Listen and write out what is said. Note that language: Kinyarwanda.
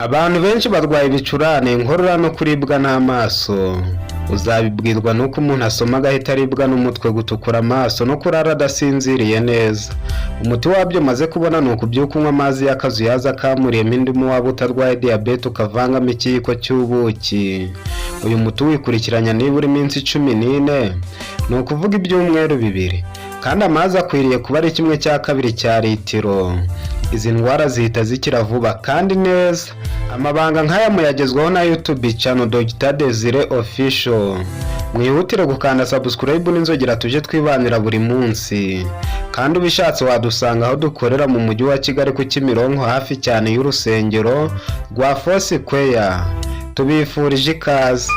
Abantu benshi barwaye ibicurane, inkorora no kuribwa n'amaso. Uzabibwirwa n'uko umuntu asoma agahita aribwa n'umutwe, gutukura amaso no kurara adasinziriye neza. Umuti wabyo maze kubona ni ukubyuka unywa amazi y'akazuyaza akamuriyemo indimu, waba utarwaye diyabete ukavangamo ikiyiko cy'ubuki. Uyu muti wikurikiranya nibura iminsi 14, ni ukuvuga ibyumweru 2, kandi amazi akwiriye kuba ari 1/2 cya litiro. Izi ndwara zihita zikira vuba kandi neza. Amabanga nk'aya muyagezwaho na YouTube channel Dr Desire Official. Mwihutire gukanda subscribe n'inzogera, tujye twibanira buri munsi. Kandi ubishatse wadusanga aho dukorera mu Mujyi wa Kigali, ku Kimironko, hafi cyane y'urusengero rwa Foursquare. Tubifurije ikaze.